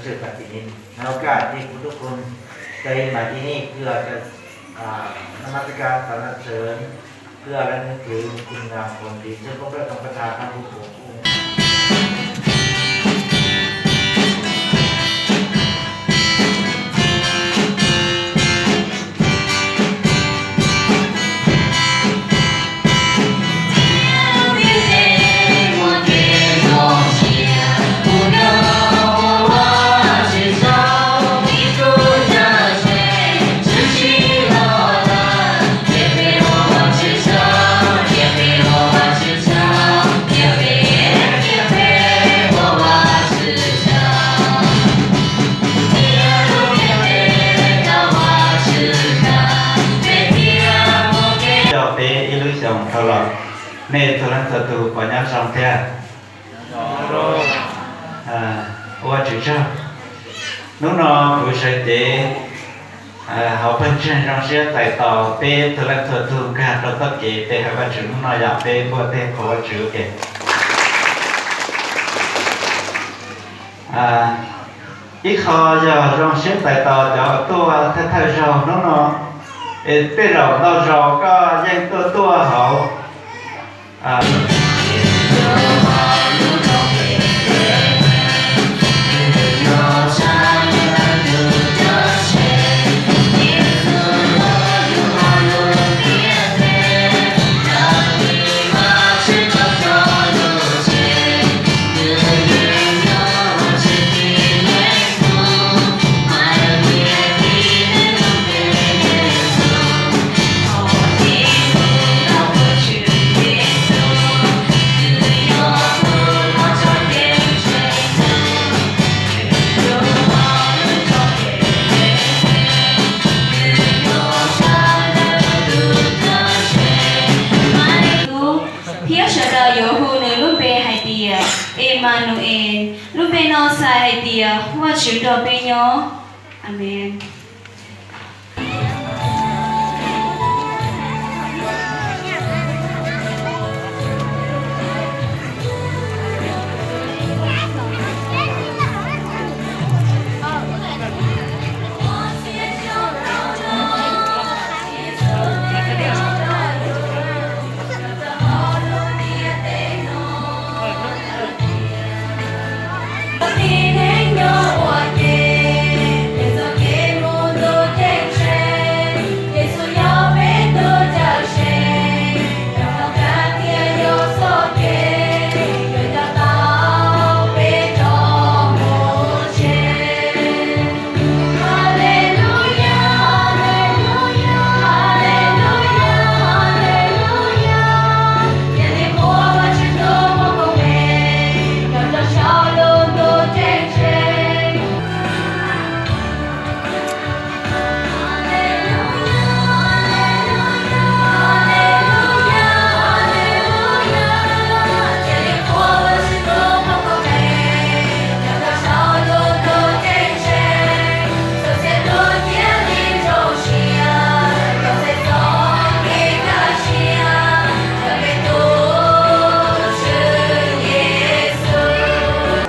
sự phạt tình hình. Nó cả thì cũng tôi còn đây mà đi ni cứ ở à, nó mắc cái cả nó sớm cứ ở đây cứ cùng làm còn đi chứ không biết trong cái thà thằng cũng cũng Coj peb ib lub xyoos dhau los, nej txhua leej txhua tus puas nyob zoo thiab? Ua Vajtswv tsaug. Hnub no kuv sawv cev hauv pawg ntseeg zoo siab txais tos peb txhua leej txhua tus nkag rau txoj kev pe hawm Vajtswv hnub no yog peb npuaj tej qhov Vajtswv ua ke. Ib qho yog zoo siab txais tos cov tuaj thawj thawj zaug hnub no, es tej zaum ntau zaus koj yeej tuaj tuaj hauv thiab sawv daws yuav hu nws lub npe hais tias Emanu-es, lub npe no txhais hais tias Vajtswv nrog peb nyob. Amees.